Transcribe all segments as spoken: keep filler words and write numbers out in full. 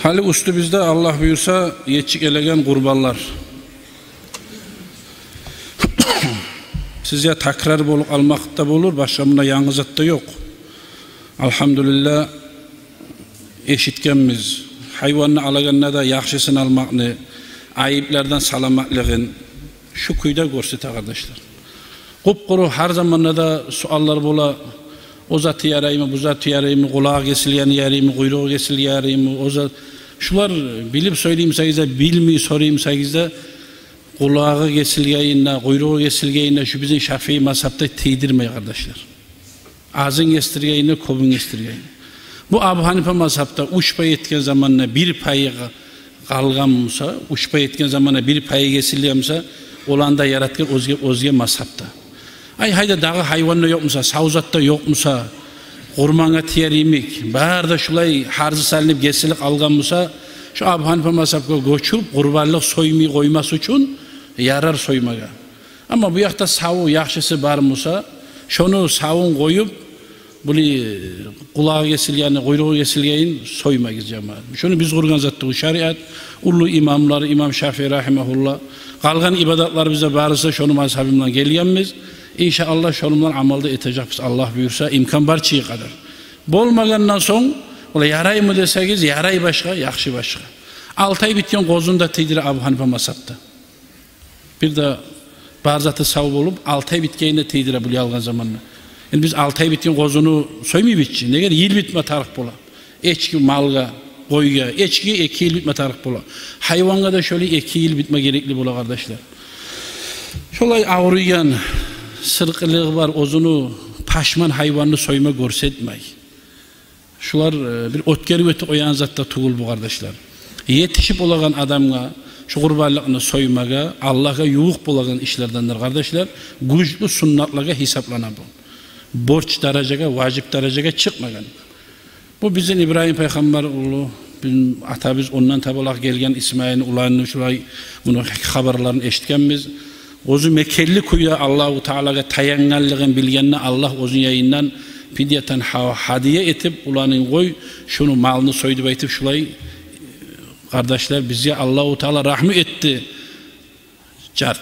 Гьали уьстюбюзде, Аллагь буюрса, етишип гелеген къурбанлар. Сизге такрар болуп къалмакъ да болур, башгъа мунда янгы зат да ёкъ. Алгьамдулиллагь, эшитгенбиз. Гьайванны алагъанда да яхшысын алмакъны, айыплардан саламатлыгъын, шу кюйде гёрсете, къардашлар. Къуп-къуру гьар заманда да суаллар бола: о заты яраймы, бу заты яраймы, къулагъы гесилгени яраймы, къуйругъу гесилгени яраймы, о зат... Шулар билип сёйлей бусагъыз да, билмей сорай бусагъыз да, къулагъы гесилгенин де, къуйругъу гесилгенин де шу бизин Шафии мазгьапда тийдирмей, къардашлар. Азын гесдиргенин де, кёбюн гесдиргенин. Бу Абу Гьанифа мазгьапда уьч пай этген заманда бир пайы къа-, къалгъан буса, уьч пай этген заманда бир пайы гесилген буса, оланы да яратгъан оьзге, оьзге мазгьапда. Ай, гьайда, дагъы гьайван да ёкъ буса, сав зат да ёкъ буса, къурмангъа тиер йимик, бары да шулай гьарзы салынып гесилип къалгъан буса, шу Абу Гьанифа мазгьапгъа гёчюп, къурбанлыкъ соймай къоймас учун ярар соймагъа. Амма бу якъда саву, яхшысы бар буса, шону савун къоюп, булай къулагъы гесилгенин, къуйругъу гесилгенин соймагъыз, жамаат. Шону биз къургъан зат тюгюл шариат. Уллу имамлар, имам Шафии рагьимагьуллагь, къалгъан ибадатларыбызда барысы да шону мазгьабы булан гелгенбиз. Иншааллагь, шону булан амал да этежекбиз, Аллагь буюрса, имкан бар чы къадар. Болмагъандан сонг, олай яраймы десегиз, ярай башгъа, яхшы башгъа. Алты ай битген къозуну да тийдире Абу Гьанифа мазгьапда. Бир де бар заты сав болуп, алты ай битгенин де тийдире булай алгъан заманда. Энди биз алты ай битген къозуну соймайбыз чы. Неге? Йыл битме тарыкъ бола. Эчки малгъа, къойгъа, эчкиге эки йыл битме тарыкъ бола. Гьайвангъа да шолай эки йыл битме герекли бола, къардашлар. Шолай авруйгъан, сыркъылыгъы бар, оьзюню пашман гьайванны сойма гёрсетмей. Шулар, э, бир оьтгерип оьтюп къоягъан зат да тюгюл бу, къардашлар. Етишип болагъан адамгъа шу къурбанлыкъны соймагъа Аллагьгъа ювукъ болагъан ишлердендир, къардашлар. Гючлю суннатлагъа гьисаплана бу. Борч даражагъа, важип даражагъа чыкъмагъан. Бу бизин Ибрагьим пайхаммар улу, бизин атабыз, ондан табалакъ гелген Исмайылны уланы, шулай муну хабарларын эшитгенбиз. Оьзю мекенли кюйде Аллагьу Таалагъа таянгъанлыгъын билгенде, Аллагь оьзюню янындан фидиятан гьа-, гьадия этип, уланын къой, шуну малны сой деп айтып, шулай, къардашлар, бизге Аллагьу Таала рагьму этди. Жан-,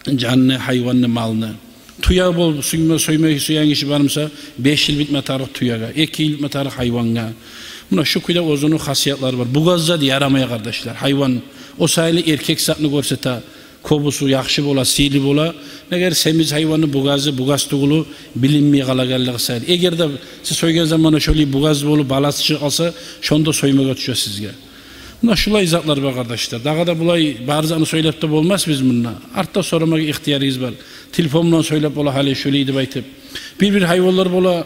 жанны, гьайванны, малны. Тюе бол, сюйме, соймай сюеген гиши бар буса, беш йыл битме тарыкъ тюеге, эки йыл битме тарыкъ гьайвангъа. Муна шу кюйде оьзюню хасиятлары бар. Бугъаз зат ярамай, къардашлар. Гьайван о саялы эркек затны гёрсете. Кёбюсю яхшы бола, сыйлы бола. Неге? Семиз гьайванны бугъазы, бугъаз тюгюлю билинмей къалагъанлыгъы саялы. Эгер де сиз сойгъан заманда шолай бугъаз болуп, баласы чыгъып къалса, шону да соймагъа тюше сизге. Муна шулай затлар бар, къардашлар. Дагъы да булай бар затны сёйлеп де болмас биз мунда. Артда сорамагъа ихтиярыгъыз бар. Телефон булан сёйлеп бола гьали шолай деп айтып. Бир-бир гьайванлар бола,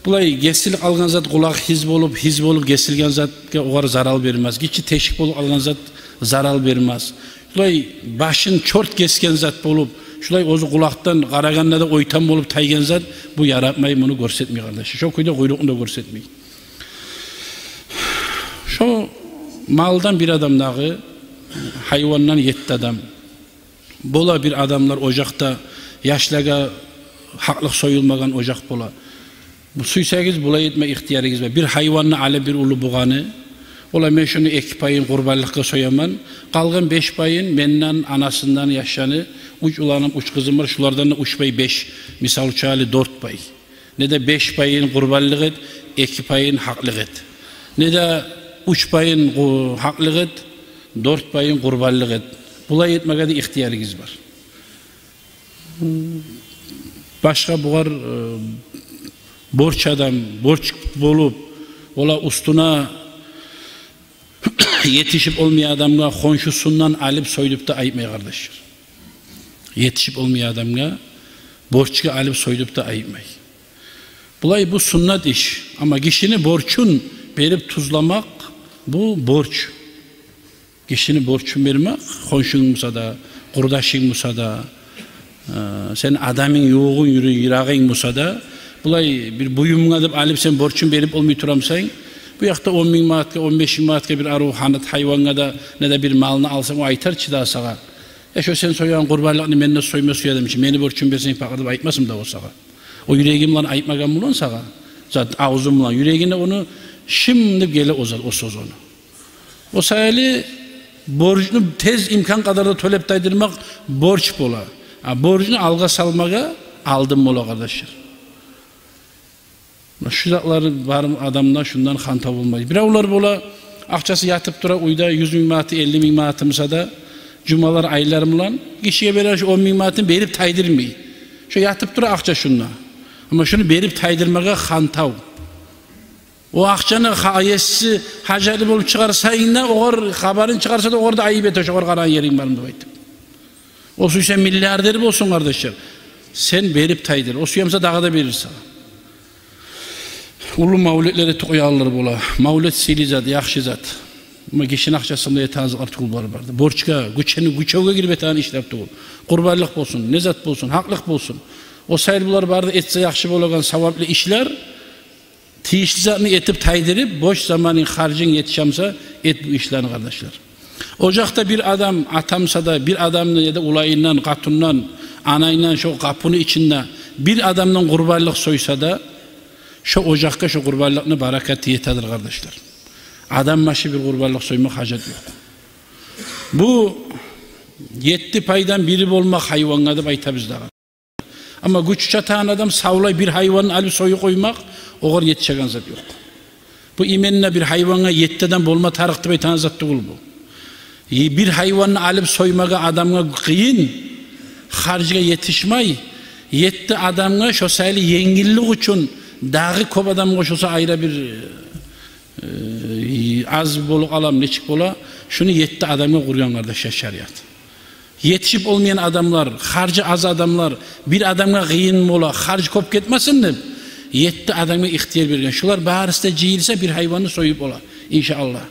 булай гесилип къалгъан зат, къулакъ гьиз болуп, гьиз болуп гесилген затгъа огъар зарал бермес. Гиччи тешик болуп къалгъан зат зарал бермес. Булай башын чёрт гесген зат болуп, шулай оьзю къулакъдан къарагъанда да ойтан болуп тайгъан зат, бу яратмай, муну гёрсетмей, къардаш. Шо кюйде къуйрукъну да гёрсетмей. Шо малдан бир адам дагъы, гьайвандан етти адам. Бола бир адамлар ожакъда, яшлагъа гьакълыкъ союлмагъан ожакъ бола. Бу сюйсегиз, булай этме ихтиярыгъыз бар. Бир гьайванны алып, бир уллу бугъаны, ола, мен шуну эки пайын къурбанлыкъгъа сояман, къалгъан беш пайын менден, анасындан, яшаны, уьч уланым, уьч къызым бар, шулардан да уьч пай, беш, мисал учун, гьали дёрт пай. Не де беш пайын къурбанлыкъ эт, эки пайын гьакълыкъ эт. Не де уьч пайын къу-, гьакълыкъ эт, дёрт пайын къурбанлыкъ эт. Булай этмеге де ихтиярыгъыз бар. Башгъа бугъар, э, борч адам, борч болуп, ола уьстюне етишип болмай адамгъа хоншусундан алып сой деп де айтмай, къардашлар. Етишип болмай адамгъа борчгъа алып сой деп де айтмай. Булай бу суннат иш. Амма гишини борчун берип тюзлемек, бу борч. Гишини борчун бермек, хоншунг буса да, къурдашынг буса да, э, сени адамынг, ювугъунг, юре-, йырагъынг буса да, булай бир буюмгъа деп алып сен борчун берип болмай турамсан, бу якъда он минг манатгъа, он беш минг манатгъа бир арив гьанат гьайвангъа да, не де бир малны алсанг, о айтар чы да сагъа: «Я, шо сен соягъан къурбанлыкъны мен де сойма сюе эдим чи, мени борчум берсенг пакъыр», — деп айтмасмы да о сагъа? О юреги булан айтмагъан булан сагъа зат, авзу булан, юрегине ону шым деп геле о зат, о сёз ону. О саялы борчну тез имкан къадарда тёлеп тайдырмакъ борч бола. А борчну алгъа салмагъа алдын бола, къардашлар. Шу затлар бар адамда, шундан хантав болмай. Биревлер бола, акъчасы ятып тура уьйде, юз минг манаты, элли минг манаты буса да, жумалар, айлар булан гишиге берер, шу он минг манатын берип тайдырмай. Шу ятып тура акъча шунда. Амма шуну берип тайдырмагъа хантав. О акъчаны ха-, еси гьажатлы болуп чыгъарсанг да, огъар хабарын чыгъарса да, огъар да айып эте, шогъар къарагъан еринг бармы деп айтып. О сюйсе миллиардер болсун, къардашлар. Сен берип тайдыр. О сюймесе дагъы да берир сагъа. Уллу мавлетлер этип къоялар бола. Мавлет сыйлы зат, яхшы зат. Амма гишини акъчасын да этеген затлар тюгюл бар барды. Борчгъа, гючени, гючевге гирип этеген ишлер тюгюл. Къурбанлыкъ болсун, не зат болсун, гьакълыкъ болсун. О саялы булар барды этсе яхшы болагъан саваплы ишлер. Тийишли затны этип тайдырып, бош заманынг, харжынг етишемсе, эт бу ишлени, къардашлар. Ожакъда бир адам, атамса да, бир адамны яда уланындан, къатынындан, анандан, шо къапуну ичинде бир адамдан къурбанлыкъ сойса да, шо ожакъгъа шо къурбанлыкъны баракаты етедир, къардашлар. Адам башы бир къурбанлыкъ соймакъ гьажат ёкъ. Бу етти пайдан бири болмакъ гьайвангъа деп айтабыз дагъы. Амма гючю чатагъан адам савлай бир гьайванны алып союп къоймакъ, огъар етишеген зат ёкъ. Бу именно бир гьайвангъа етти адам болма тарыкъ деп айтагъан зат тюгюл бу. Е, бир гьайванны алып соймагъа адамгъа къыйын, харжгъа етишмей, етти адамгъа шо саялы енгиллик учун дагъы кёп адам къошулса, айра бир, э, аз болуп къалам, нечик бола, шуну етти адамгъа къургъан, къардашлар, шариат. Етишип болмайгъан адамлар, харжы аз адамлар, бир адамгъа къыйын бола, харж кёп гетмесин деп, етти адамгъа ихтияр берген. Шулар барысы да жыйылса, бир гьайванны союп бола, иншааллагь.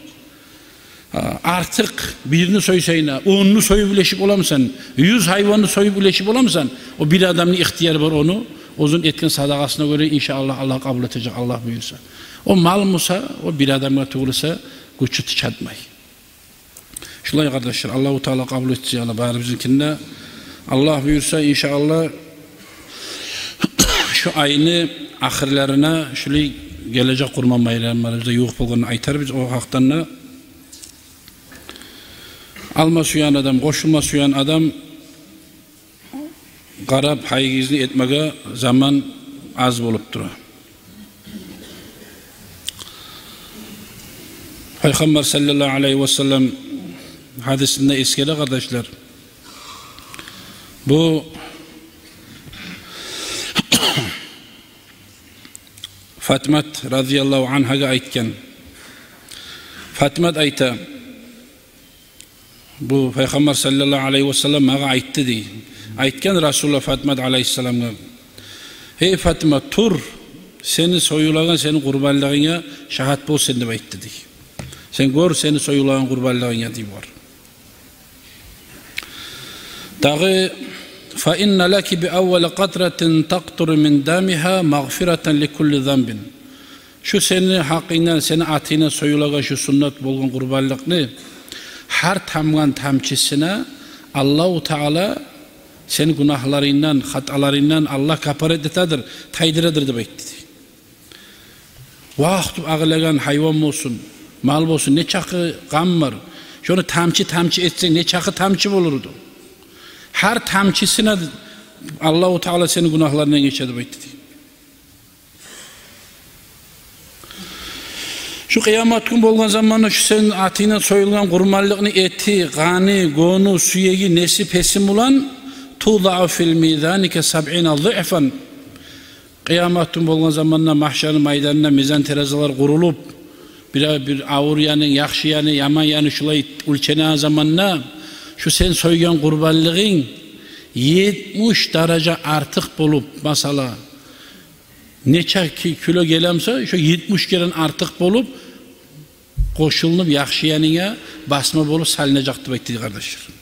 А, артыкъ бирни сойсанг да, онну союп уьлешип боламысан, юз гьайванны союп уьлешип боламысан, о бир адамны ихтияры бар ону, оьзюн этген садагъасына гёре, иншааллагь, Аллагь къабул этежек, Аллагь буюрса. О мал буса, о бир адамгъа тюгюл эсе, гючю чатмай. Шулай, къардашлар, Аллагьу Таала къабул этсин, яна, барыбызнынгкин де. Аллагь буюрса, иншааллагь, шу айны ахырларына шулай гележек Къурман байрамларыбыз да ювукъ болгъанны айтарбыз. О гьакъдан да алма сюеген адам, къошулма сюеген адам, къарап, гьайыгъызны этмеге заман аз болуп тура. Пайхаммар саллаллагьу алайгьи ва саллам гьадисинде эсгере, къардашлар, бу Фатимат разияллагьу ангьагъа айтгъан. Фатимат айта: «Бу Пайхаммар саллаллагьу алайгьи ва саллам магъа айтды», — дей. Айтгъан Расулуллагь Фатимат алайгьиссаламгъа: «Гьей Фатимат, тур, сени союлагъан сени къурбанлыгъынга шагьат болсун», — деп айтды, дей. «Сен гёр сени союлагъан къурбанлыгъынга», — дей бугъар. Дагъы: «Фа инна лаки би аввали къатратин такътуру мин дамигьа магъфиратан ли кулли занбин». Шу сени гьакъынгдан, сени атынгдан союлагъан шу суннат болгъан къурбанлыкъны гьар тамгъан тамчысына Аллагьу Таала сени гюнагьларынгдан, хаталарынгдан Аллагь капарат этедир, тайдырадыр, деп айтды, дей. Вакъ деп агъылагъан гьайван болсун, мал болсун, нечакъы къан бар. Шону тамчы-тамчы этсенг, нечакъы тамчы болур эди. Гьар тамчысына Аллагьу Таала сени гюнагьларынгдан гечеди, деп айтды, дей. Шу къыямат гюн болгъан заманда шу сени атынгдан союлгъан къурбанлыкъны эти, къаны, гёню, сюеги, неси, песи булан тудау фи мизани ка сабъина зиъфан. Къыямат гюн болгъан заманда магьшарны майданында мизан терезелер къурулуп, бир, бир авур яны, яхшы яны, яман яны шулай оьлченеген заманда, шу сен сойгъан къурбанлыгъынг етмиш даража артыкъ болуп, масала, нече ки-, кило гелемсе, шо етмиш керен артыкъ болуп, къошулунуп, яхшы янынга басма болуп салынажакъ деп айтды, къардашлар.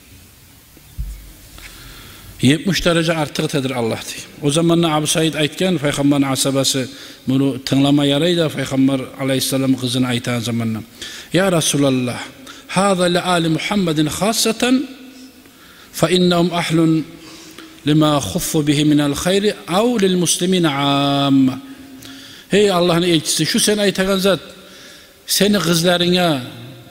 Етмиш даража артыкъ этедир Аллагь, дей. О заманда Абу Саид айтгъан, Пайхаммарны асгьабасы, муну тынглама ярай да, Пайхаммар алайгьиссалам къызына айтагъан заманда: «Я Расулаллагь, гьаза ли али Мугьаммадин хассатан, фа иннагьум агьлун лима хуффу бигьи минал хайри ав лил муслимина амма». Гьей Аллагьны элчиси, шу сен айтагъан зат сени къызларынга,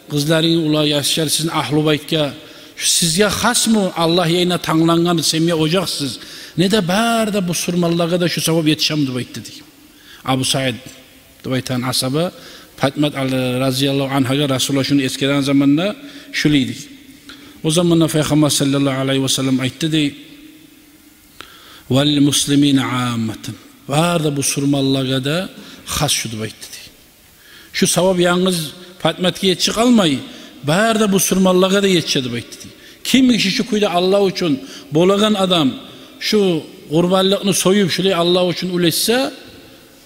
къызларынг, улан, яшлар, сизин агьлу байтгъа, шу сизге хасмы, Аллагь янына танглангъан семья, ожакъсыз? Не де бары да бусурманлагъа да шу савап етишеми деп айтды дей. Абу Саид деп айтагъан асгьаба Патимат ал-, разияллагьу ангьагъа Расулуллагь шуну эсгерген заманда шулай дей. О заманда Пайхаммар саллаллагьу алайгьи ва саллам айтды дей: «Ва лил муслимина амматан». Бары да бусурманлагъа да хас шу деп айтды дей. Шу савап янгыз Патиматгъа етишип къалмай, бары да бусурманлагъа да етише деп айтды дей. Ким гиши шу кюйде Аллагь учун, болагъан адам шу къурбанлыкъны союп, шулай Аллагь учун уьлешсе,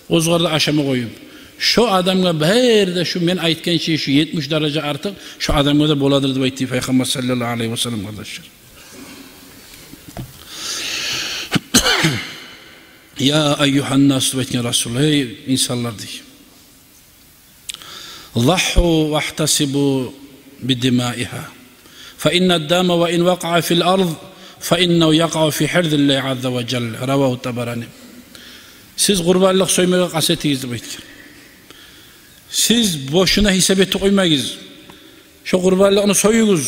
оьзюгер де ашама къоюп, шо адамгъа бары да шу мен айтгъан шей, шу етмиш даража артыкъ шо адамгъа да боладыр деп айтды Пайхаммар саллаллагьу алайгьи ва саллам, къардашлар. «Я айюгьаннас», — деп айтгъан Расул, «гьей инсанлар», — дей. «Загьу вагьтасибу бидимаигьа. Фа инна ддама ва ин вакъаа фил ард, фа иннагьу якъау фи гьирзиллагьи азза ва жалла». Равагьу Табарани. Сиз къурбанлыкъ соймагъа къаст этигиз деп айтгъан. Сиз бошуна гьисап этип къоймагъыз. Шо къурбанлыкъны союгъуз,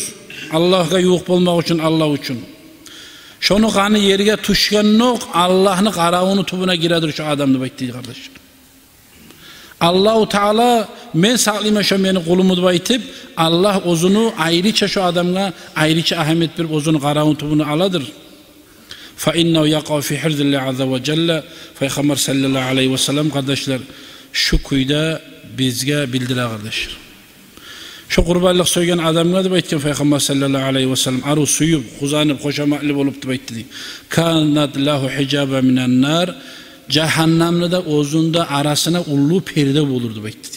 Аллагьгъа ювукъ болмакъ учун, Аллагь учун. Шону къаны ерге тюшгенокъ, Аллагьны къаравуну тюбюне гиредир шо адам деп айтды, къардашлар. Аллагьу Таала, мен сакълайман шо мени къулумну деп айтып, Аллагь оьзюню айрыча шо адамгъа айрыча агьамият берип, оьзюню къаравуну тюбюне аладыр. «Фа иннагьу якъау фи гьирзиллагьи азза ва жалла». Пайхаммар саллаллагьу алайгьи ва саллам, къардашлар, шу кюйде бизге билдире, къардашлар. Шо къурбанлыкъ сойгъан адамгъа деп айтгъан Пайхаммар саллаллагьу алайгьи ва саллам, арив сююп, къуванып, хошаматлы болуп деп айтды дей. «Канат лагьу гьижабан минан нар». Жагьаннамны да, оьзюню де арасына уллу перде болур деп айтды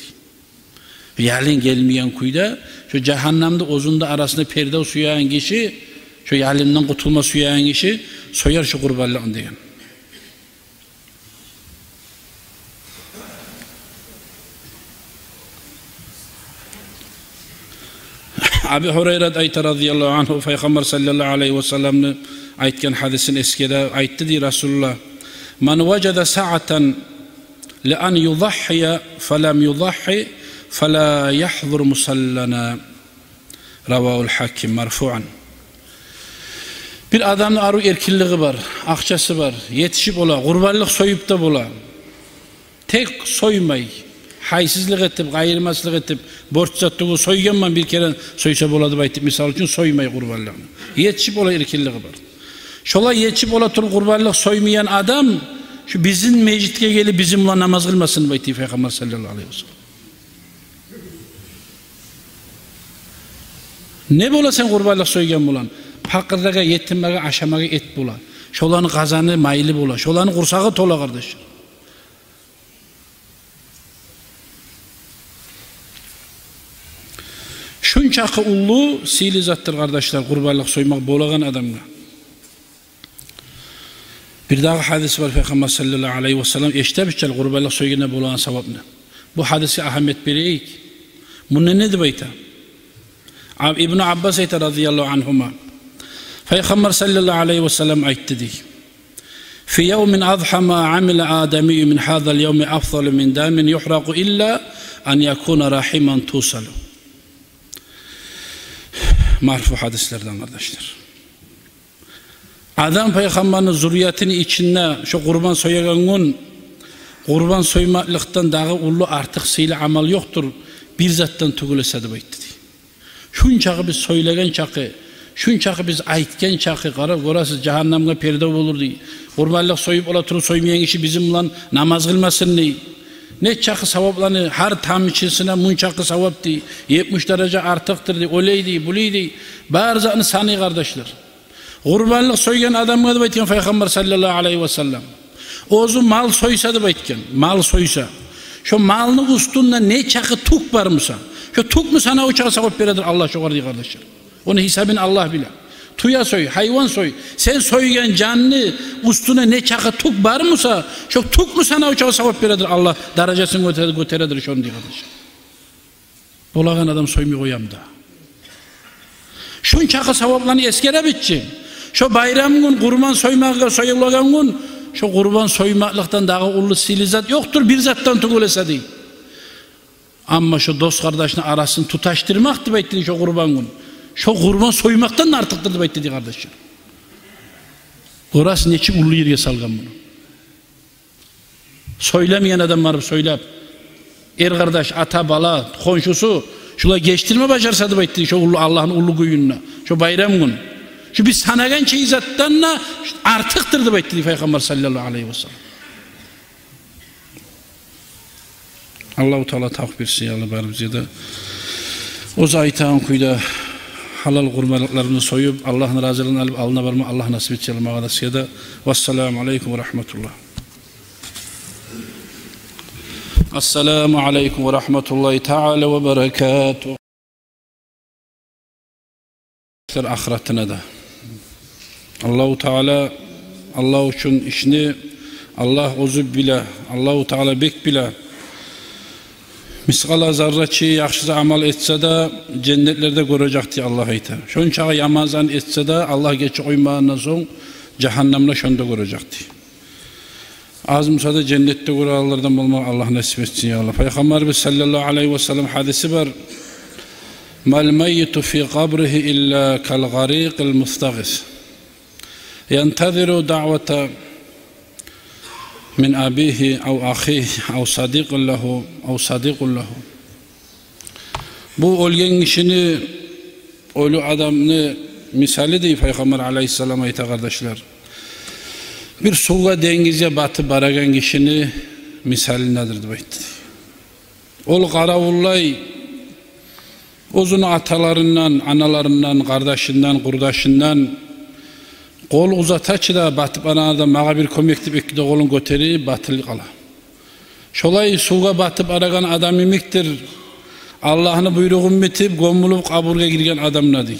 дей. Ялын гелмеген кюйде, шо жагьаннамны оьзюню де арасына перде сюеген гиши, шо ялындан къутулма сюеген гиши сояр шо къурбанлыкъны деген. Аби Гьурайрат айта, разияллагьу ангьу, Пайхаммар саллаллагьу алайгьи ва салламны айтгъан гьадисин эсгере, айтды дей Расулуллагь: «Ман важада саатан ли ан юзагьгьия фалам юзагьгьи, фала ягьзур мусаллана». Равагьул Гьаким марфуан. Бир адамны арив эркинлиги бар, акъчасы бар, етишип бола, къурбанлыкъ союп да бола. Тек соймай, гьайсызлыкъ этип, къайырмаслыкъ этип, борч зат тюгюл, сойгъанман, бир керен сойса бола деп айтып, мисал учун, соймай къурбанлыкъны. Етишип бола, эркинлиги бар. Шолай етишип бола туруп къурбанлыкъ соймайгъан адам шу бизин межитге гелип, бизин булан намаз къылмасын деп айтды Пайхаммар саллаллагьу алайгьи ва саллам. Не бола сен къурбанлыкъ сойгъан булан? Пакъырлагъа, етимлеге ашамагъа эт бола. Шоланы къазаны майлы бола. Шоланы къурсагъы тола, къардашлар. Шунчакъы уллу, сыйлы затдыр, къардашлар, къурбанлыкъ соймакъ болагъан адамгъа. Бирдагъы гьадис бар, Пайхаммар саллаллагьу алайгьи ва саллам, эшитебиз чи къурбанлыкъ сойгъанда болагъан савапны. Бу гьадисге агьамият берейик. Мунда не деп айта? Аб-, Ибну Аббас айта, разияллагьу ангьума, Пайхаммар саллаллагьу алайгьи ва саллам айтды дей: «Фи явмин азгьа ма амила адамийю мин гьазал явми афзалу мин дамин югьракъу илла ан якуна рагьиман тусалу». Марфу гьадислерден, къардашлар. Адам пайхаммарны зурриятыны ичинде шо къурбан соягъан гюн къурбан соймакълыкъдан дагъы уллу, артыкъ сыйлы амал ёкъдур, бир затдан тюгюл эсе, деп айтды дей. Шунчакъы биз сёйлеген чакъы, шунчакъы биз айтгъан чакъы, къара, гёресиз, жагьаннамгъа перде болур дей. Къурбанлыкъ союп бола туруп, соймайгъан гиши бизин булан намаз къылмасын дей. Нечакъы савапланы, гьар тамчысына мунчакъы савап дей, етмиш даража артыкъдыр дей, олай дей, булай дей. Бар затны санай, къардашлар. Къурбанлыкъ сойгъан адамгъа деп айтгъан Пайхаммар саллаллагьу алайгьи ва саллам, оьзю мал сойса деп айтгъан, мал сойса, шо малны уьстюнде нечакъы тюк бар буса, шо тюкню санаву чакъы савап бередир Аллагь шогъар дей, къардашлар. Ону гьисабын Аллагь биле. Тюе сой, гьайван сой, сен сойгъан жанны уьстюнде нечакъы тюк бар буса, шо тюкню санаву чакъы савап бередир Аллагь, даражасын гётере-, гётередир шону дей, къардашлар. Болагъан адам соймай къоямы да? Шунчакъы савапланы эсгеребиз чи. Шо байрам гюн, къурбан соймагъа союлагъан гюн, шо къурбан соймакълыкъдан дагъы уллу сыйлы зат ёкъдур, бир затдан тюгюл эсе дей. Амма шо дос-къардашны арасын туташдырмакъ деп айтды шо къурбан гюн, шо къурбан соймакъдан да артыкъдыр деп айтды дей, къардашлар. Гёресиз, нечик уллу ерге салгъан муну. Сёйлемейген адам барып сёйлеп, эр-къардаш, ата, бала, хоншусу, шулай гечдирме бажарса деп айтды шо уллу, Аллагьны уллу гюнюнде, шо байрам гюн, шо биз санагъан чей затдан да артыкъдыр деп айтды дей Пайхаммар саллаллагьу алайгьи васаллам. Аллагьу Таала тавпикъ берсин, я Аллагь, барыбызгъа да. Оьзю айтагъан кюйде гьалал къурбанлыкъларыбызны союп, Аллагьны разилигин алып, алдына барма Аллагь насип этсин, я Аллагь, магъа да, сизге де. Вассаламу алайкум ва рагьматуллагь. Ассаламу алайкум ва рагьматуллагьи таала ва баракатугь. Ахыратына да. Аллагьу Таала, Аллагь учун ишни Аллагь оьзю биле, Аллагьу Таала бек биле. Мискъала заррачы яхшы амал этсе де, женнетлерде гёрежек дей, Аллагь айта. Шончакъы яман зат этсе де, Аллагь гечип къоймагъандан сонг, жагьаннемде шонда гёрежек дей. Аз буса да женнетде гёрегенлерден болмагъа Аллагь насип этсин, я Аллагь. Пайхаммарыбыз саллаллагьу алайгьи васаллам гьадиси бар: «Мал маййиту фи къабригьи илла кал гъарикъил мустагъис. Янтазиру даъвата мин абигьи ав ахигьи ав садикъин лагьу, ав садикъун лагьу». Бу оьлген гишини, оьлю адамны мисалы дей Пайхаммар алайгьиссалам, айта, къардашлар, бир сувгъа, денгизге батып барагъан гишини мисалындадыр деп айтды. Ол къаравуллай оьзюню аталарындан, аналарындан, къардашындан, къурдашындан къол узата чы да, батып барагъан адам магъа бир кёмек деп эки де къолун гётерип батып къала. Шолай сувгъа батып барагъан адам йимикдир Аллагьны буйругъун битип, гёмюлюп, къабургъа гирген адам да дей.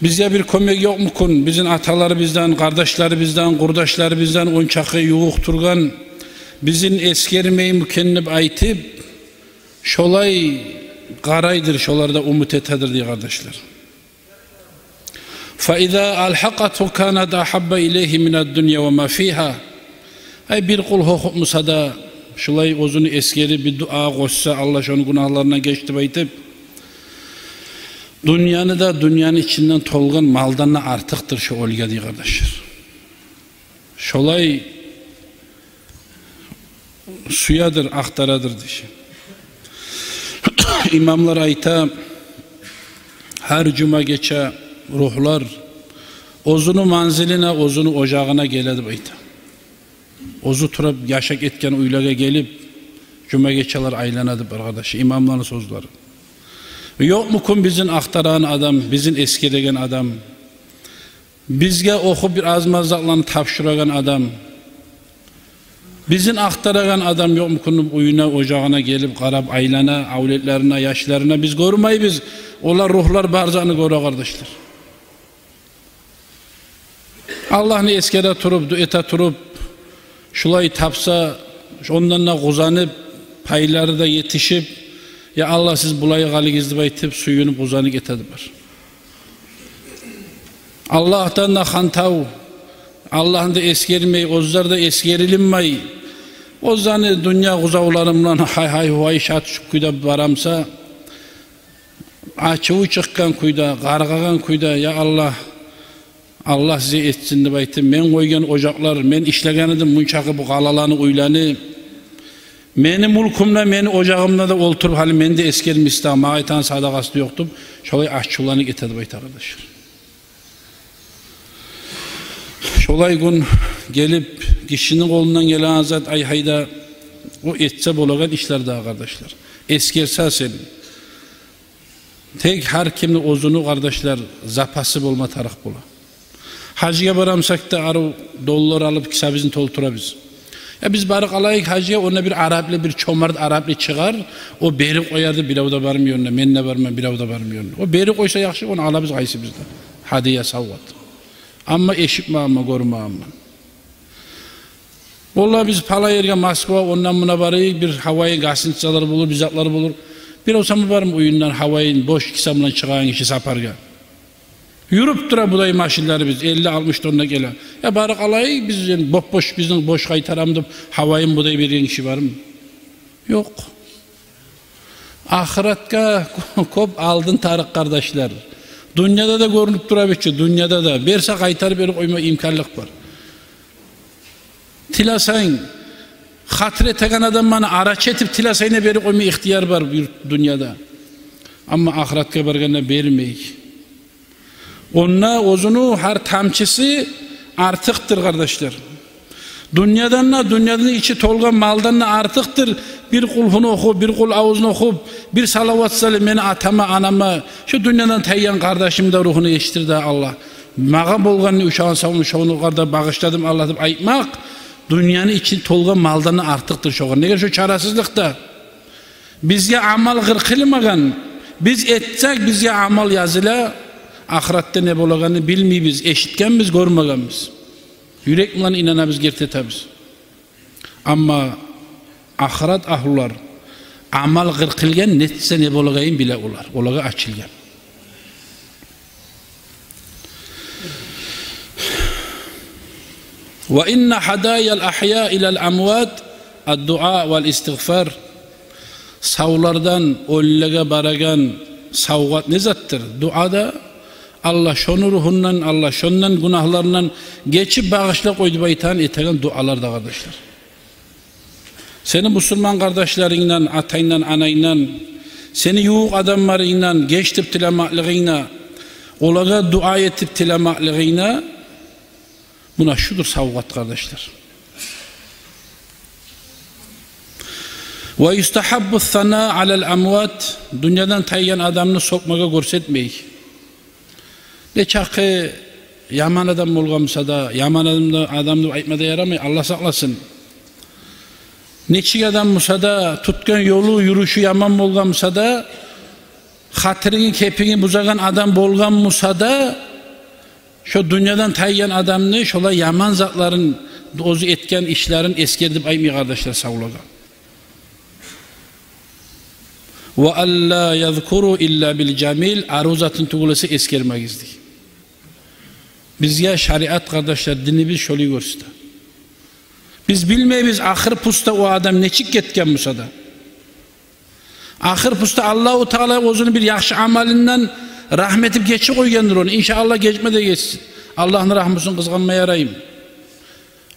Бизге бир кёмек ёкъму экен, бизин аталарыбыздан, къардашларыбыздан, къурдашларыбыздан ончакъы ювукъ тургъан, бизин эсгермейми экен деп айтып, шолай къарайдыр, шоларда умут этедир дей, къардашлар. Фа иза алгьакъатгьу канат агьабба илайгьи минад дунья ва ма фигьа. Ай, бир къул гьёкюп буса да, шулай оьзюню эсгерип, бир дуа къошса, Аллагь шону гюнагьларындан геч деп айтып, дюньяны да, дюньяны ичинден толгъан малдан да артыкъдыр шо оьлюге дей, къардашлар. Шолай сюедир, ахтарадыр дей. Имамлар айта, гьар жума гече ругьлар оьзюню манзилине, оьзюню ожагъына геле деп айта. Оьзю туруп яшап гетген уьйлеге гелип, жума гечелер айлана деп бар, къардаш, имамланы сёзлери. Ёкъму экен бизин ахтарагъан адам, бизин эсгереген адам? Бизге охуп бир аз-маз затланы тапшурагъан адам, бизин ахтарагъан адам ёкъму экен уьюне, ожагъына гелип къарап айлана, авлетлерине, яшларына? Биз гёрмейбиз, олар, ругьлар бар затны гёре, къардашлар. Аллагьны эсгере туруп, дуа эте туруп, шулай тапса, ондан да къуванып, пайлары да етишип, я Аллагь, сиз булай къылыгъыз деп айтып, сююнюп, къуванып гетедилер. Аллагьдан да хантав, Аллагьны да эсгермей, оьзлер де эсгерилинмей, оьзлени дюнья къуванывлары булан гьай-гьай-гьувай, шат-шукур кюйде бара буса, ачуву чыкъгъан кюйде, къаргъагъан кюйде, я Аллагь, Аллагь сизге етсин деп айтып, мен къойгъан ожакълар, мен ишлеген эдим мунчакъы бу къалаланы, уьйлени, мени мюлкюмде, мени ожагъымда да олтуруп, гьали мени де эсгермейсиз дагъы, магъа этеген садагъасы да ёкъ деп, шолай ачувланып гете деп айта, къардашлар. Шолай гюн гелип, гишини къолундан гелеген зат, ай-гьай да, о этсе болагъан ишлер дагъы, къардашлар. Эсгерсе сен. Тек гьар кимни оьзюню, къардашлар, запасы болма тарыкъ бола. Гьажгъа бара бусакъ да, арив доллар алып, кисабызны толтурабыз. Я биз барып къалайыкъ гьажгъа, онда бир арапли, бир чомарт арапли чыгъар, о берип къояр деп, бирев де бармай онда, мен де бармайман, бирев де бармай онда. О берип къойса яхшы, ону алабыз къайсыбыз да. Гьадия, савгъат. Амма эшитмегенмен, гёрмегенмен. Валлагь, биз палан ерге, Москва, ондан мундан барайыкъ, бир гьавайын гостиницалар болур, бир затлар болур. Бирев сама бармы уьюнден гьавайын бош киса булан чыгъагъан гиши сапаргъа? Юрюп тура будай машинлерибиз, элли-алтмыш тонна геле. Я барып къалайыкъ биз, боп-бош, бизин бош къайтарам деп, гьавайын будай берген гиши бармы? Ёкъ. Ахыратгъа кёп алдын тарыкъ, къардашлар. Дюньяда да гёрюнюп тура бу чу, дюньяда да. Берсе, къайтарып берип къойма имканлыкъ бар. Тилесенг, хатир этеген адамланы арачы этип тилесенг де берип къойма ихтияр бар бу дюньяда. Амма ахыратгъа баргъанда бермей. Онда оьзюню гьар тамчысы артыкъдыр, къардашлар. Дюньядан да, дюньяны ичи толгъан малдан да артыкъдыр. Бир къулгьуну охуп, бир къул авузну охуп, бир салават салып, мени атама, анама, шу дюньядан тайгъан къардашымны да ругьун етишдир де, Аллагь, магъа болгъанны, ушагъын савун, шону къарда багъышладым, Аллагь, деп айтмакъ дюньяны ичи толгъан малдан да артыкъдыр шогъар. Неге? Шо чарасызлыкъда. Бизге амал къыркъылмагъан. Биз этсек, бизге амал языла. Ахыратда не болагъанны билмейбиз, эшитгенбиз, гёрмегенбиз. Юрек булан инанабыз, герти этебиз. Амма ахырат агьлулар, амал къыркъылгъан, нетсе не болагъанын биле олар. Олагъа ачылгъан. Ва инна гьадаял агьяи илал амват ад-дуа вал истигъфар. Савлардан оьлюлеге барагъан савгъат не затдыр? Дуа да, Аллагь, шону ругьундан, Аллагь, шондан, гюнагьларындан гечип, багъышла къой деп айтагъан, этеген дуалар да, къардашлар. Сени бусурман къардашларынгдан, атангдан, анангдан, сени ювукъ адамларынгдан геч деп тилемеклигинг де, олагъа дуа этип тилемеклигинг де, муна шудур савгъат, къардашлар. Ва юстагьаббу ссана алал амват, дюньядан тайгъан адамны сёкмеге гёрсетмей. Нечакъы яман адам болгъан буса да, яман адам да, адам деп айтма да ярамай, Аллагь сакъласын. Нечик адам буса да, тутгъан ёлу, юрюшю яман болгъан буса да, хатиринги, кепинги бузагъан адам болгъан буса да, шо дюньядан тайгъан адамны шолай яман затларын, оьзю этген ишлерин эсгер деп айтмай, къардашлар, савлагъа. Ва алла язкуру илла бил жамил, арив затын тюгюл эсе эсгермегиз, дей. Бизге шариат, къардашлар, динибиз шолай гёрсете. Биз билмейбиз ахыр пуста о адам нечик гетген буса да. Ахыр пуста Аллагьу Таала оьзюню бир яхшы амалындан рагьму этип гечип къойгъандыр ону. Иншааллагь, гечме де гечсин. Аллагьны рагьмусун къызгъанма яраймы?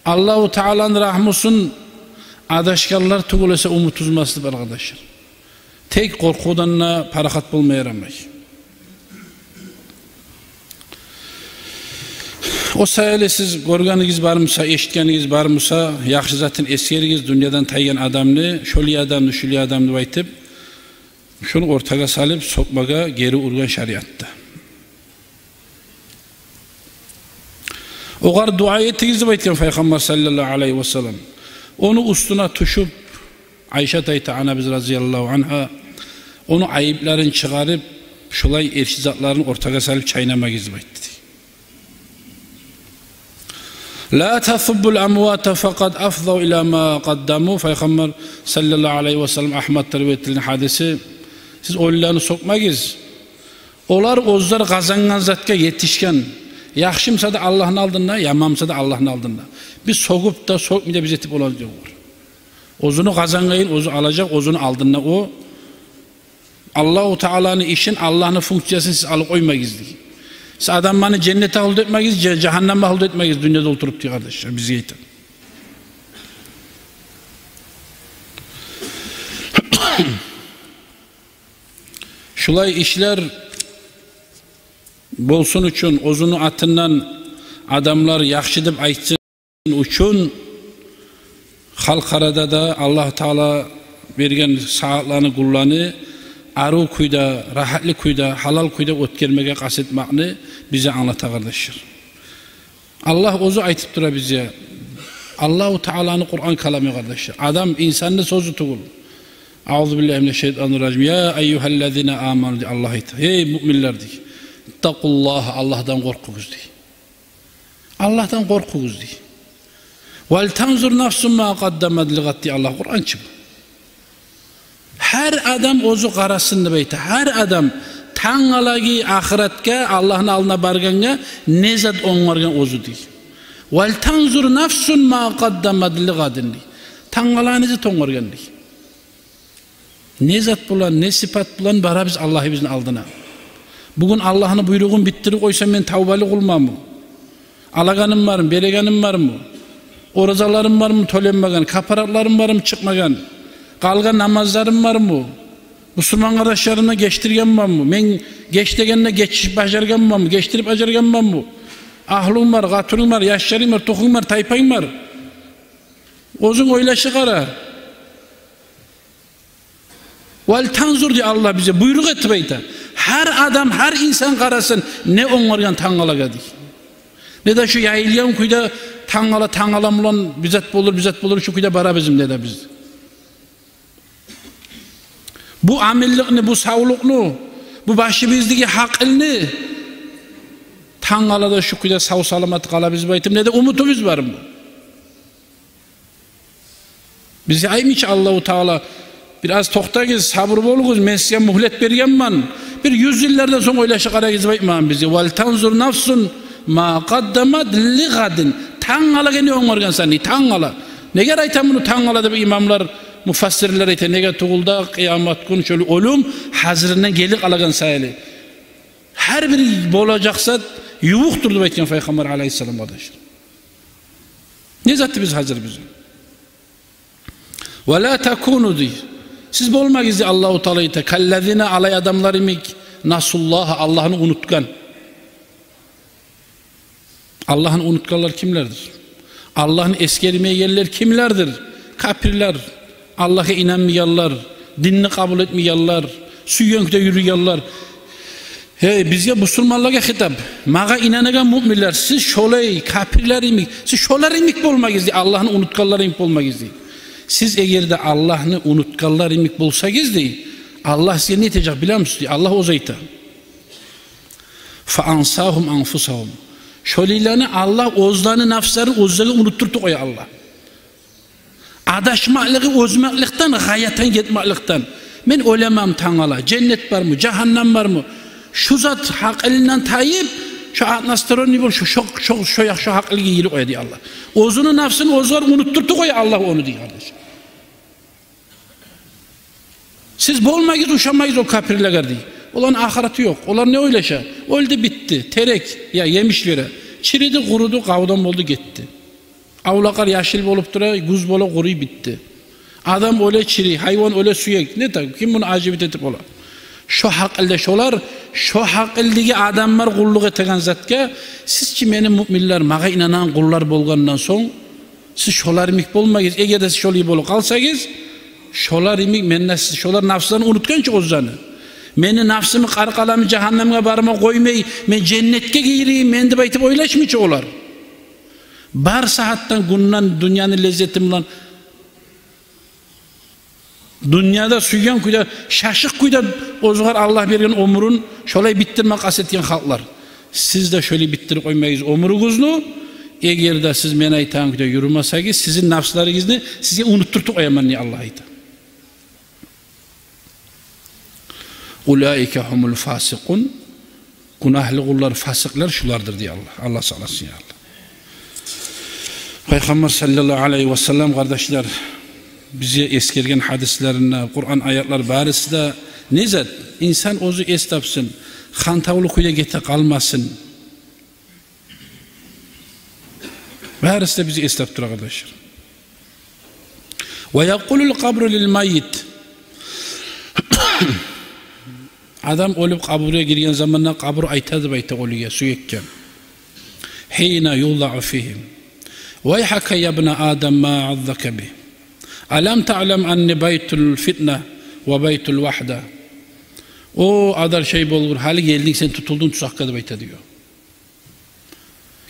Аллагьу Тааланы рагьмусун адашгъанлар тюгюл эсе умут уьзмеслик, къардашлар. Тек къоркъувдан да парахат болма ярамай. О саялы сиз гёргенигиз бар буса, эшитгенигиз бар буса, яхшы затын эсгеригиз, дюньядан тайгъан адамны, шолай адамны, шулай адамны деп айтып, шону ортагъа салып, сёкмеге гери ургъан шариатда. Огъар дуа этигиз деп айтгъан Пайхаммар саллаллагьу алайгьи васаллам. Ону уьстюне тюшюп, Айшат айта, анабыз, разияллагьу ангьа, ону айыпларын чыгъарып, шулай эрши затларын ортагъа салып чайнамагъыз деп айтды, дей. Ла тасуббул амвата факъад афдав ила ма къаддаму. Пайхаммар саллаллагьу алайгьи васаллам, Агьмадда риваят этилген гьадиси: сиз оьлюлени сёкмегиз. Олар оьзлер къазангъан затгъа етишген. Яхшы буса да Аллагьны алдында, яман буса да Аллагьны алдында. Биз сёгюп де, сёкмей де биз етип болагъан ёкъ. Оьзюню къазангъанын оьзю алажакъ, оьзюню алдында о. Аллагьу Тааланы ишин, Аллагьны функциясын сиз алып къоймагъыз, дей. Сиз адамланы женнетге агьлю этмегиз, же-, жагьаннемге агьлю этмегиз дюньяда олтуруп, дей, къардашлар, бизге айта. Шулай ишлер болсун учун, оьзюню атындан адамлар яхшы деп айтсын учун, халкъ арада да Аллагь Таала берген сагьатланы, гюнлени арив кюйде, рагьатлы кюйде, гьалал кюйде оьтгермеге къаст этмекни бизге англата, къардашлар. Аллагь оьзю айтып тура бизге. Аллагьу Тааланы Къуран каламы, къардашлар. Адам, инсанны сёзю тюгюл. Аузу биллагьи минаш шайтанир ражим. Я айюгьаллазина аману, дей Аллагь, айта. Гьей муъминлер, дей. Иттакъуллагьа, Аллагьдан къоркъугъуз, дей. Аллагьдан къоркъугъуз, дей. Вал танзур нафсун ма къаддамат ли гъад, дей Аллагь, Къуран чы бу. Гьар адам оьзю къарасын деп айта. Гьар адам тангалагъы ахыратгъа, Аллагьны алдына баргъангъа не зат онгаргъан оьзю, дей. Вал танзур нафсун ма къаддамат ли гъадин, дей. Тангала не зат онгаргъан, дей. Не зат булан, не сыпат булан барабыз Аллагьыбызны алдына? Бугюн Аллагьны буйругъун битдирип къойсам, мен тавбалы къулмамы? Алагъаным бармы, берегеним бармы? Оразаларым бармы тёленмеген, капаратларым бармы чыкъмагъан, къалгъан намазларым бармы? Бусурман къардашларымны гечдиргенменми? Мен геч дегенде гечип бажаргъанменми? Гечдирип бажаргъанменми? Агьлюнг бар, къатынынг бар, яшларынг бар, тухумунг бар, тайпанг бар. Оьзюнг ойлашып къара. «Вал танзур», – дей Аллагь, бизге буйрукъ этип айта. Гьар адам, гьар инсан къарасын, не онгаргъан тангалагъа, дей. Не де шу яйылгъан кюйде тангала, тангала булан бир зат болур, бир зат болур, шу кюйде барабызмы, не де биз. Бу аминликни, бу савлукъну, бу башыбыздагъы гьакъылны тангалада шу кюйде сав-саламат къалабыз деп айтып, не де умутубуз бармы? Бизге айтмай чы Аллагьу Таала: «Бир аз токътагъыз, сабур болугъуз, мен сизге мюгьлет бергенмен, бир юз йыллардан сонг ойлашып къарагъыз», – деп айтмагъан бизге. «Вал танзур нафсун ма къаддамат ли гъадин». Тангалагъа не онгаргъансан, не тангала. Неге айтаман муну тангала деп имамлар, муфассирлер айта? Неге тюгюл де, къыямат гюн шолай оьлюм гьазиринден гелип къалагъан саялы. Гьар бир болажакъ зат ювукъдур деп айтгъан Пайхаммар алайгьиссалам, къардашлар. Не затыбыз гьазир бизин? «Ва ла такуну», – дей. Сиз болмагъыз, дей Аллагьу Таала айта, «каллазина», алай адамлар йимик, «насуллагьа», Аллагьны унутгъан. Аллагьны унутгъанлар кимлердир? Аллагьны эсгермейгенлер кимлердир? Капирлер, Аллагьгъа инанмайгъанлар, динни къабул этмейгенлер, сюйген кюйде юрюйгенлер. Гьей, бизге, бусурманлагъа хитап. Магъа инанагъан муъминлер, сиз шолай капирлер йимик, сиз шолар йимик болмагъыз, дей, Аллагьны унутгъанлар йимик болмагъыз, дей. Сиз эгер де Аллагьны унутгъанлар йимик болсагъыз, дей, Аллагь сизге не этежек билемисиз, дей? Аллагь оьзю айта. «Фа ансагьум анфусагьум». Шолайланы Аллагь оьзлени нафсларын оьзлеге унутдуртуп къоя Аллагь. Адашмакълыгъы, озмакълыкъдан, гъаятан гетмакълыкъдан. Мен оьлеменми тангала, женнет бармы, жагьаннам бармы? Шу зат гьакъылындан тайып, шу односторонний бол, шу, шу, шу, шу якъ, шу гьакъылгъа йылып къоя, дей Аллагь. Оьзюню нафсын оьзлер унутдуртуп къоя Аллагь ону, дей, къардаш. Сиз болмагъыз, ушамагъыз о капирлеге, дей. Оланы ахыраты ёкъ. Олар не ойлаша? Оьлдю, битди. Терек, я, емиш бере. Чириди, къуруду, къавдан болду, гетди. Авлакълар яшыл болуп тура, гюз бола, къуруй, битди. Адам оьле, чирий, гьайван оьле, сюек. Не так? Ким муну ажибит этип бола? Шо гьакъылда шолар, шо гьакъылдагъы адамлар къуллукъ этеген затгъа, сиз чи, мени муъминлер, магъа инанагъан къуллар болгъандан сонг, сиз шолар йимик болмагъыз. Эгер де сиз шолай болуп къалсагъыз, шолар йимик, мен де сиз, шолар нафсларын унутгъан чы оьзлени. Мени нафсымны къаркъарамы жагьаннемге барма къоймай, мен женнетге гирейим мен деп айтып ойлашмай чы олар. Бар сагьатдан, гюнден, дюньяны леззети булан, дюньяда сюйген кюйде, шашыкъ кюйде оьзюгер Аллагь берген оьмюрюн шолай битдирме къаст этген халкълар. Сиз де шолай битдирип къоймагъыз оьмюрюгюзню. Эгер де сиз мен айтагъан кюйде юрюмесегиз, сизин нафсларыгъызны сизге унутдуртуп къояман, дей Аллагь айта. «Улаика гьумул фасикъун». Гюнагьлы къуллар, фасикълер шулардыр, дей Аллагь. Аллагь сакъласын, я Аллагь. Пайхаммар саллаллагьу алайгьи ва саллам, къардашлар, бизге эсгерген гьадислеринде, Къуран аятлар барысы да не зат? Инсан оьзю эс тапсын, хантавлу кюйде гете къалмасын. Барысы да бизге эс тапдыра, къардашлар. «Ва якъулул къабру лил маййит». Адам оьлюп къабургъа гирген заманда къабур айта деп айта оьлюге, сюекге. «Гьина ювзаъу фигьи: вайгьака я бна Адам, ма аззака би? Алам таълам анни байтул фитна ва байтул вагьда?» «О, адар шей болгъур, гьали гелдинг сен, тутулдунг тузакъгъа», – деп айта, дей.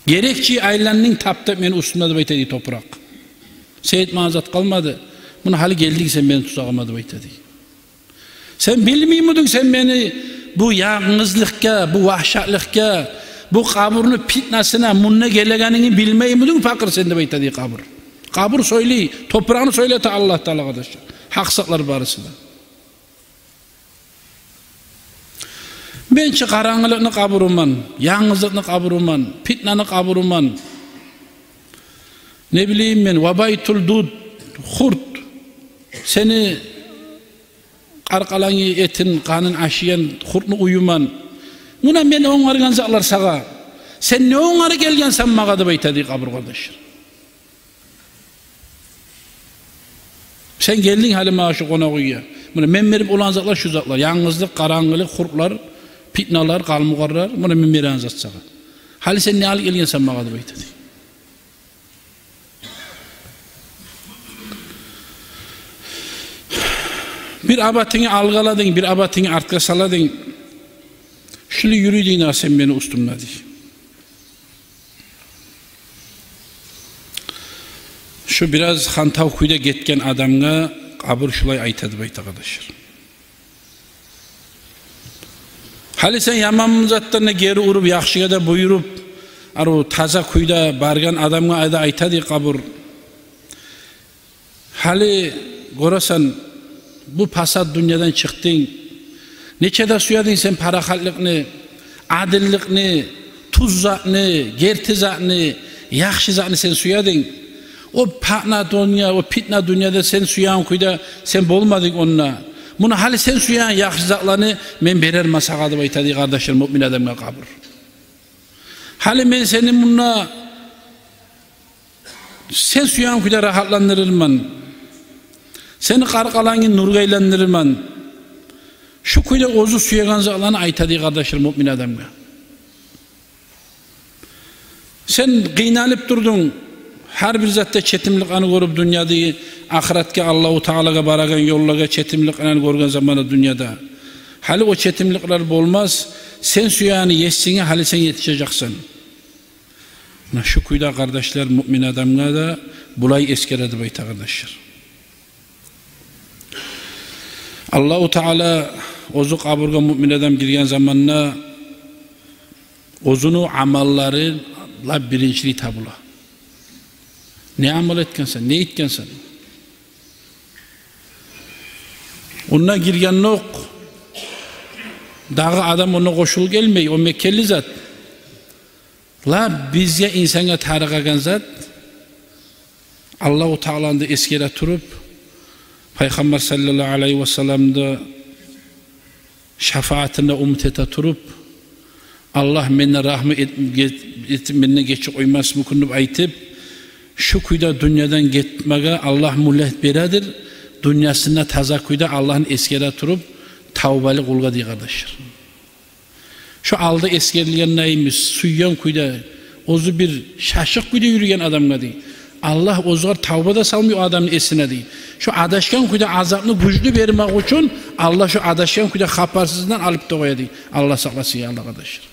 «Герек чи айландынг таптап мени уьстюме, – деп айта, дей, – топуракъ. Сен этмеген зат къалмады. Муна гьали гелдинг сен мени тузагъыма», – деп айта, дей. «Сен билмеймидинг сен мени бу янгызлыкъгъа, бу вагьшатлыкъгъа, бу къабурну питнасына, мунда гелегенингни билмеймидинг, пакъыр сен?» – деп айта, дей, къабур. Къабур сёйлей, топуракъны сёйлете Аллагь Таала, къардашлар. Гьакъ затлар барысы да. «Мен чи къарангылыкъны къабуруман, янгызлыкъны къабуруман, питнаны къабуруман. Не билейим мен, ва байтул дуд, хурт, сени аркъалангны этин, къанын ашайгъан хуртну уьюмен. Муна мен онгаргъан затлар сагъа. Сен не онгарып гелгенсен магъа деп айта дей къабур, къардашлар. Сен гелдинг гьали магъа шу къонакъ уьйге. Муна мен берип болагъан затлар шу затлар. Янгызлыкъ, къарангылыкъ, хуртлар, питналар, къалмугъарлар. Муна мен береген зат сагъа. Гьали сен не алып гелгенсен магъа деп айта дей. Бир абатынгны алгъа аладынг, бир абатынгны артгъа саладынг. Шулай юрюйдюнг дагъы сен мени уьстюмде дей. Шу бираз хантав кюйде гетген адамгъа къабур шулай айта деп айта, къардашлар. Гьали сен яман затдан да гери уруп, яхшыгъа да буюруп, арив таза кюйде баргъан адамгъа да айта дей къабур. Гьали гёресен, бу пасат дюньядан чыкъдынг. Нече де сюединг сен парахатлыкъны, адилликни, тюз затны, герти затны, яхшы затны сен сюединг. О патна дюнья, о питна дюньяда сен сюеген кюйде сен болмадынг онда. Муна гьали сен сюеген яхшы затланы мен берермен сагъа деп айта дей, къардашлар, муъмин адамгъа къабур. Гьали мен сени мунда сен сюеген кюйде рагьатландырырман. Сени къаркъарангны нюрге айландырырман. Шу кюйде оьзю сюеген затланы айта дей, къардашлар, муъмин адамгъа. Сен къыйналып турдунг, гьар бир затда четимликлени гёрюп дюньяда, ахыратгъа, Аллагьу Таалагъа барагъан ёллагъа четимликлени гёрген заманда дюньяда. Гьали о четимликлер болмас, сен сюегенни есинге гьали сен етишежексен. Муна шу кюйде, къардашлар, муъмин адамгъа да булай эсгере деп айта, къардашлар. Аллагьу Таала оьзю къабургъа муъмин адам гирген заманда оьзюню амаллары лап биринчилей табула. Не амал этгенсен, не этгенсен? Онда гиргендокъ дагъы адам онда къошулуп гелмей, о мекенли зат. Лап бизге, инсангъа тарыкъ гелген зат, Аллагьу Тааланы да эсгере туруп, Пайхаммар саллаллагьу алайгьи ва салламны да шафаатын да умут эте туруп, Аллагь менден рагьму эт-, эт-, менден гечип къоймасмы экен деп айтып, шу кюйде дюньядан гетмеге Аллагь мюгьлет бередир, дюньясында таза кюйде Аллагьны эсгере туруп, тавбалы къулгъа дей, къардашлар. Шо алда эсгерилгендей, сюйген кюйде, оьзю бир шашыкъ кюйде юрюген адамгъа дей, Аллагь оьзюгер тавба да салмай о адамны эсине дей. Шо адашгъан кюйде азапны гючлю бермек учун Аллагь шо адашгъан кюйде хабарсыздан алып да къоя дей. Аллагь сакъласын, я Аллагь, къардашлар.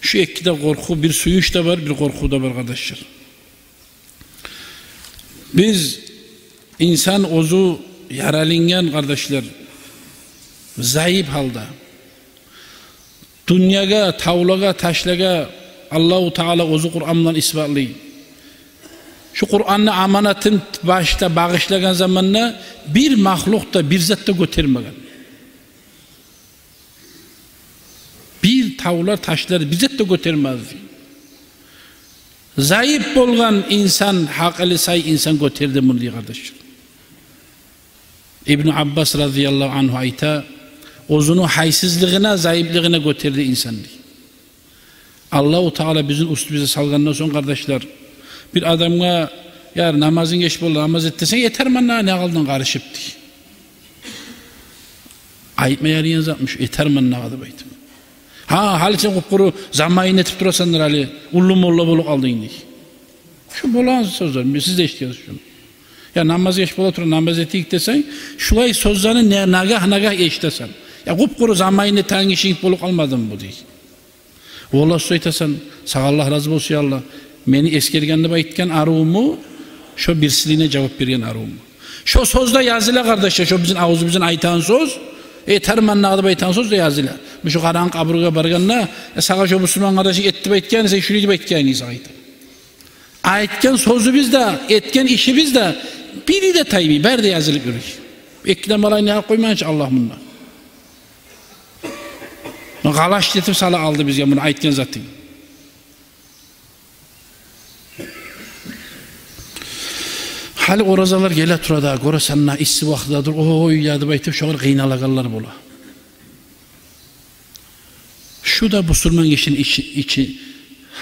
Шо эки де къоркъув, бир сююнч де бар, бир къоркъув да бар, къардашлар. Биз, инсан оьзю яралынгъан, къардашлар, заип гьалда. Дюньягъа, тавлагъа, ташлагъа Аллагьу Таала оьзю Къуран булан исбатлай. Шу Къуранны аманатын башда багъышлагъан заманда бир махлукъ да, бир зат да гётермеген. Бир тавлар, ташлар бир зат да гётермез дей. Заип болгъан инсан, гьакъылы сай инсан гётерди муну дей, къардашлар. Ибну Аббас разияллагьу ангьу айта, оьзюню гьайсызлыгъына, заиплигине гётерди инсан дей. Аллагьу Таала бизин уьстюбюзге салгъандан сонг, къардашлар, бир адамгъа: «Я, намазынг геч болду, намаз эт», — десенг, «Этермен дагъы, не къалдынг къарышып?» — дей. Айтма ярайгъан затмы шу, «Этермен дагъы» деп айтып? Гьа, гьали сен къуп-къуру заман этип турасан дыр, гьали уллу молла болуп къалдынг дей. Шу болагъан сёзлер, сиз де эшитгенсиз шуну. Я, намаз геч бола тура, намаз этейик десенг, шулай сёзлени не, нагагь-нагагь эшитесен. Я, къуп-къуру заман этеген гишинг болуп къалмадымы бу дей. Валлагь, сиз айтасан, сагъа Аллагь рази болсун, я Аллагь, мени эсгерген деп айтгъан арувму, шо бирсилине жавап берген арувму? Шо сёз де языла, къардашлар, шо бизин авзубуздан айтагъан сёз, «Этермен дагъы» деп айтагъан сёз де языла. Муна шу къарангы къабургъа баргъанда, э, сагъа шо бусурман къардашынг эт деп айтгъан, сен шулай деп айтгъанынг сагъа айта. Айтгъан сёзюбюз де, этген ишибиз де бири де таймай, бары да язылып юрюй. Эки де малайны ягъып къоймагъанча Аллагь мунда. Къалаш этип сала алды бизге муну айтгъан затынг. Гьали оразалар геле тура да, гёресен, исси вакътидедир, ой, я деп айтып, шогъар къыйналагъанлар бола. Шу да бусурман гишини ичи, ичи,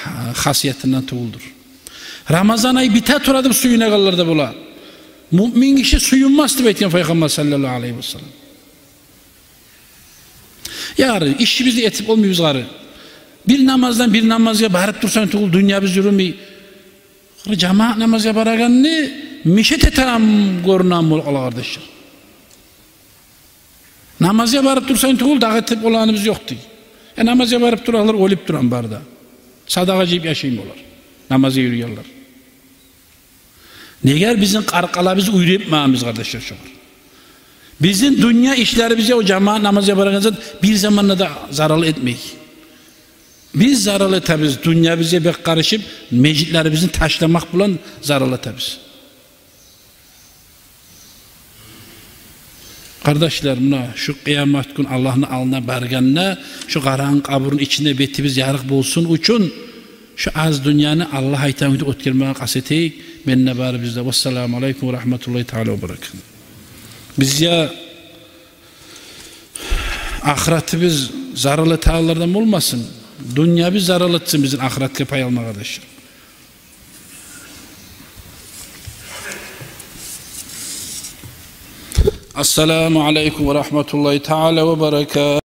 гьа, хасиятындан тюгюлдюр. Рамазан ай бите тура деп сююнегенлер де бола. Муъмин гиши сююнмес деп айтгъан Пайхаммар саллаллагьу алайгьи васаллам. Ягъы, ишибизни этип болмайбыз гьари. Бир намаздан бир намазгъа барып турсанг тюгюл, дюньябыз юрюмей. Гьари жамаат намазгъа барагъанны мешет этеген гёрюнеген болуп къала, къардашлар. Намазгъа барып турсанг тюгюл, дагъы этип болагъаныбыз ёкъ дей. Э, намазгъа барып туралар, оьлюп турагъан бар да. Садагъа жыйып яшайгъан олар, намазгъа юрюйгенлер. Неге бизин къаркъарабыз уьйретмегенбиз, къардашлар, шогъар? Бизин дюнья ишлерибизге, о жамаат намазгъа барагъан зат бир заманда да зарал этмей. Биз зарал этебиз, дюньябызгъа бек къарышып, межитлерибизни ташламакъ булан зарал этебиз. Къардашлар, муна шу къыямат гюн Аллагьны алдына баргъанда, шу къарангы къабурну ичинде бетибиз ярыкъ болсун учун, шу аз дюньяны Аллагь айтагъан кюйде оьтгермеге къаст этейик. Мен де, барыбыз да. Вассаламу алайкум ва рагьматуллагьи таала ва баракатугь. Бизге ахыратыбыз зарал этегенлерден болмасын. Дюньябыз зарал этсин бизин ахыратгъа пай алмагъа, къардашлар. Ассаламу алайкум ва рагьматуллагьи таала ва баракатугь.